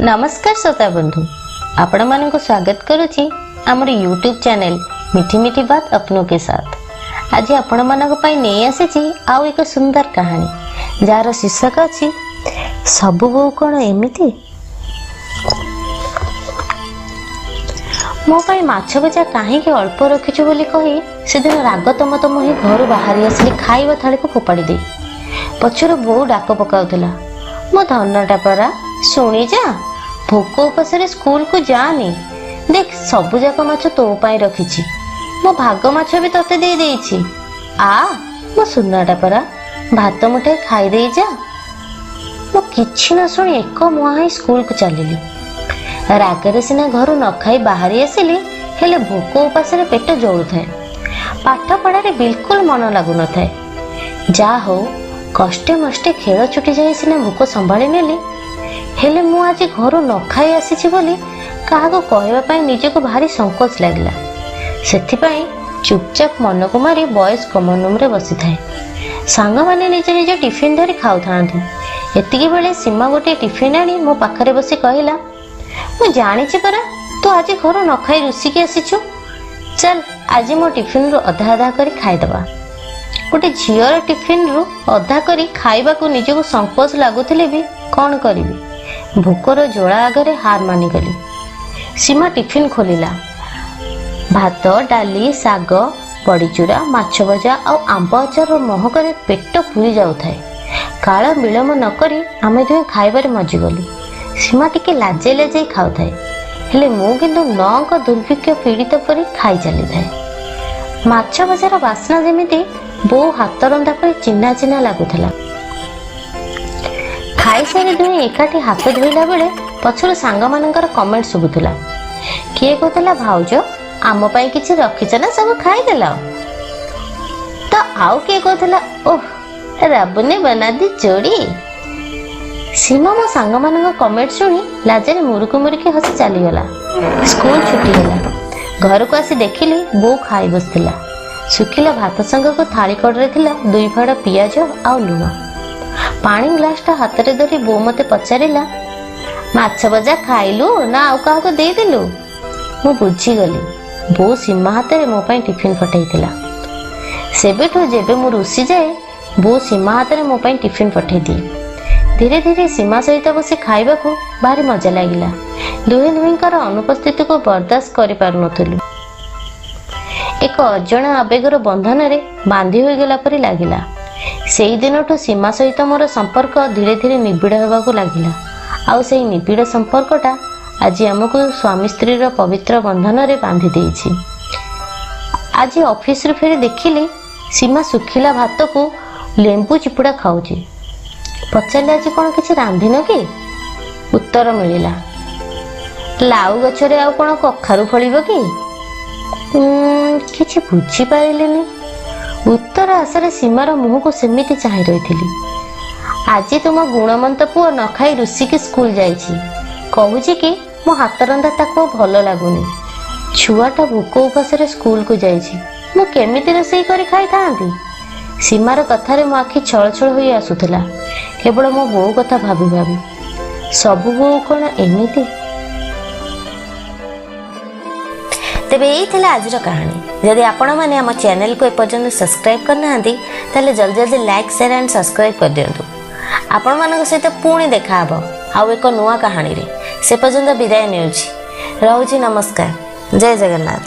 ନମସ୍କାର ଶ୍ରୋତା ବନ୍ଧୁ, ଆପଣମାନଙ୍କୁ ସ୍ୱାଗତ କରୁଛି ଆମର ୟୁଟ୍ୟୁବ୍ ଚ୍ୟାନେଲ ମିଠି ମିଠି ବାତ ଅପନୋ କେ ସାଥ। ଆଜି ଆପଣମାନଙ୍କ ପାଇଁ ନେଇ ଆସିଛି ଆଉ ଏକ ସୁନ୍ଦର କାହାଣୀ, ଯାହାର ଶୀର୍ଷକ ଅଛି ସବୁ ବୋଉ କ'ଣ ଏମିତି। ମୋ ପାଇଁ ମାଛ ଭଜା କାହିଁକି ଅଳ୍ପ ରଖିଛୁ ବୋଲି କହି ସେଦିନ ରାଗ ତମ ତମ ହିଁ ଘରୁ ବାହାରି ଆସିଲି ଖାଇବା ଥାଳିକୁ ଫୋପାଡ଼ି ଦେଇ। ପଛରୁ ବୋଉ ଡାକ ପକାଉଥିଲା, ମୋ ଧନଟା ପରା, ଶୁଣିଯା, ଭୋକ ଉପାସରେ ସ୍କୁଲକୁ ଯାଆନି, ଦେଖ ସବୁଯାକ ମାଛ ତୋ ପାଇଁ ରଖିଛି, ମୋ ଭାଗ ମାଛ ବି ତତେ ଦେଇ ଦେଇଛି, ଆ ମୋ ସୁନାଟା ପରା, ଭାତ ମୁଠାଏ ଖାଇ ଦେଇ ଯା। ମୁଁ କିଛି ନ ଶୁଣି ଏକ ମୁହାଁ ହେଇ ସ୍କୁଲକୁ ଚାଲିଲି। ରାଗରେ ସିନା ଘରୁ ନ ଖାଇ ବାହାରି ଆସିଲି, ହେଲେ ଭୋକ ଉପାସରେ ପେଟ ଜଳୁଥାଏ, ପାଠ ପଢ଼ାରେ ବିଲକୁଲ ମନ ଲାଗୁନଥାଏ। ଯାହା ହଉ କଷ୍ଟେ ମଷ୍ଟେ ଖେଳ ଛୁଟି ଯାଇ ସିନା ଭୋକ ସମ୍ଭାଳି ନେଲି, ହେଲେ ମୁଁ ଆଜି ଘରୁ ନ ଖାଇ ଆସିଛି ବୋଲି କାହାକୁ କହିବା ପାଇଁ ନିଜକୁ ଭାରି ସଂକୋଚ ଲାଗିଲା। ସେଥିପାଇଁ ଚୁପଚାପ ମନକୁ ମାରି ବଏଜ୍ କମନ୍ ରୁମ୍ରେ ବସିଥାଏ। ସାଙ୍ଗମାନେ ନିଜ ନିଜ ଟିଫିନ୍ ଧରି ଖାଉଥାନ୍ତି। ଏତିକି ବେଳେ ସୀମା ଗୋଟିଏ ଟିଫିନ୍ ଆଣି ମୋ ପାଖରେ ବସି କହିଲା, ମୁଁ ଜାଣିଛି ପରା ତୁ ଆଜି ଘରୁ ନ ଖାଇ ରୁଷିକି ଆସିଛୁ, ଚାଲ ଆଜି ମୋ ଟିଫିନ୍ରୁ ଅଧା ଅଧା କରି ଖାଇଦେବା। ଗୋଟେ ଝିଅର ଟିଫିନ୍ରୁ ଅଧା କରି ଖାଇବାକୁ ନିଜକୁ ସଂକୋଚ ଲାଗୁଥିଲେ ବି କ'ଣ କରିବି, ଭୋକର ଜ୍ୱାଳା ଆଗରେ ହାର ମାନିଗଲି। ସୀମା ଟିଫିନ୍ ଖୋଲିଲା। ଭାତ, ଡାଲି, ଶାଗ, ବଡ଼ିଚୁରା, ମାଛ ଭଜା ଆଉ ଆମ୍ବ ଆଚାରର ମହକରେ ପେଟ ପୁରି ଯାଉଥାଏ। କାଳ ବିଳମ୍ବ ନ କରି ଆମେ ଦୁହେଁ ଖାଇବାରେ ମଜିଗଲୁ। ସୀମା ଟିକେ ଲାଜେଇ ଲାଜେଇ ଖାଉଥାଏ, ହେଲେ ମୁଁ କିନ୍ତୁ ନଅଙ୍କ ଦୁର୍ଭିକ୍ଷ ପୀଡ଼ିତ ପରି ଖାଇ ଚାଲିଥାଏ। ମାଛ ଭଜାର ବାସ୍ନା ଯେମିତି ବୋଉ ହାତ ରନ୍ଧା ପରି ଚିହ୍ନା ଚିହ୍ନା ଲାଗୁଥିଲା। ଖାଇସାରି ଦୁହେଁ ଏକାଠି ହାତ ଧୋଇଲା ବେଳେ ପଛରୁ ସାଙ୍ଗମାନଙ୍କର କମେଣ୍ଟ ଶୁଭୁଥିଲା। କିଏ କହୁଥିଲା, ଭାଉଜ ଆମ ପାଇଁ କିଛି ରଖିଛ ନା ସବୁ ଖାଇଦେଲ? ତ ଆଉ କିଏ କହୁଥିଲା, ଓହ ରବ ନେ ବନା ଦି ଯୋଡ଼ି। ସୀମା ମୋ ସାଙ୍ଗମାନଙ୍କ କମେଣ୍ଟ ଶୁଣି ଲାଜରେ ମୁରୁକି ମୁରୁକି ହସି ଚାଲିଗଲା। ସ୍କୁଲ ଛୁଟି ହେଲା। ଘରକୁ ଆସି ଦେଖିଲି ବୋଉ ଖାଇ ବସିଥିଲା। ଶୁଖିଲା ଭାତ ସାଙ୍ଗକୁ ଥାଳି କଡ଼ରେ ଥିଲା ଦୁଇ ଫାଡ଼ ପିଆଜ ଆଉ ଲୁଣ। ପାଣି ଗ୍ଲାସଟା ହାତରେ ଧରି ବୋଉ ମୋତେ ପଚାରିଲା, ମାଛ ଭଜା ଖାଇଲୁ ନା ଆଉ କାହାକୁ ଦେଇଦେଲୁ? ମୁଁ ବୁଝିଗଲି ବୋଉ ସୀମା ହାତରେ ମୋ ପାଇଁ ଟିଫିନ୍ ପଠାଇଥିଲା। ସେବେଠୁ ଯେବେ ମୁଁ ରୁଷିଯାଏ, ବୋଉ ସୀମା ହାତରେ ମୋ ପାଇଁ ଟିଫିନ୍ ପଠାଇଦିଏ। ଧୀରେ ଧୀରେ ସୀମା ସହିତ ବସି ଖାଇବାକୁ ଭାରି ମଜା ଲାଗିଲା। ଦୁହେଁ ଦୁହିଁଙ୍କର ଅନୁପସ୍ଥିତିକୁ ବରଦାସ୍ତ କରିପାରୁନଥିଲୁ। ଏକ ଅଜଣା ଆବେଗର ବନ୍ଧନରେ ବାନ୍ଧି ହୋଇଗଲା ପରି ଲାଗିଲା। ସେଇ ଦିନଠୁ ସୀମା ସହିତ ମୋର ସମ୍ପର୍କ ଧୀରେ ଧୀରେ ନିବିଡ଼ ହେବାକୁ ଲାଗିଲା। ଆଉ ସେଇ ନିବିଡ଼ ସମ୍ପର୍କଟା ଆଜି ଆମକୁ ସ୍ୱାମୀ ସ୍ତ୍ରୀର ପବିତ୍ର ବନ୍ଧନରେ ବାନ୍ଧି ଦେଇଛି। ଆଜି ଅଫିସରୁ ଫେରି ଦେଖିଲି ସୀମା ଶୁଖିଲା ଭାତକୁ ଲେମ୍ବୁ ଚିପୁଡ଼ା ଖାଉଛି। ପଚାରିଲେ, ଆଜି କ'ଣ କିଛି ରାନ୍ଧିନ କି? ଉତ୍ତର ମିଳିଲା, ଲାଉ ଗଛରେ ଆଉ କ'ଣ କଖାରୁ ଫଳିବ କି? କିଛି ବୁଝିପାରିଲିନି। ଉତ୍ତର ଆଶାରେ ସୀମାର ମୁହଁକୁ ସେମିତି ଚାହିଁ ରହିଥିଲି। ଆଜି ତୁମ ଗୁଣମନ୍ତ ପୁଅ ନ ଖାଇ ରୁଷିକି ସ୍କୁଲ ଯାଇଛି। କହୁଛି କି ମୋ ହାତ ରନ୍ଧା ତାକୁ ଆଉ ଭଲ ଲାଗୁନି। ଛୁଆଟା ଭୋକ ଉପାସରେ ସ୍କୁଲକୁ ଯାଇଛି, ମୁଁ କେମିତି ରୋଷେଇ କରି ଖାଇଥାନ୍ତି? ସୀମାର କଥାରେ ମୋ ଆଖି ଛଳଛଳ ହୋଇ ଆସୁଥିଲା, କେବଳ ମୋ ବୋଉ କଥା ଭାବି ଭାବି। ସବୁ ବୋଉ କ'ଣ ଏମିତି? ତେବେ ଏଇ ଥିଲା ଆଜିର କାହାଣୀ। ଯଦି ଆପଣମାନେ ଆମ ଚ୍ୟାନେଲକୁ ଏପର୍ଯ୍ୟନ୍ତ ସବସ୍କ୍ରାଇବ୍ କରିନାହାନ୍ତି, ତାହେଲେ ଜଲ୍ଦି ଜଲ୍ଦି ଲାଇକ୍, ସେୟାର ଆଣ୍ଡ ସବସ୍କ୍ରାଇବ୍ କରିଦିଅନ୍ତୁ। ଆପଣମାନଙ୍କ ସହିତ ପୁଣି ଦେଖାହେବ ଆଉ ଏକ ନୂଆ କାହାଣୀରେ। ସେ ପର୍ଯ୍ୟନ୍ତ ବିଦାୟ ନେଉଛି, ରହୁଛି, ନମସ୍କାର, ଜୟ ଜଗନ୍ନାଥ।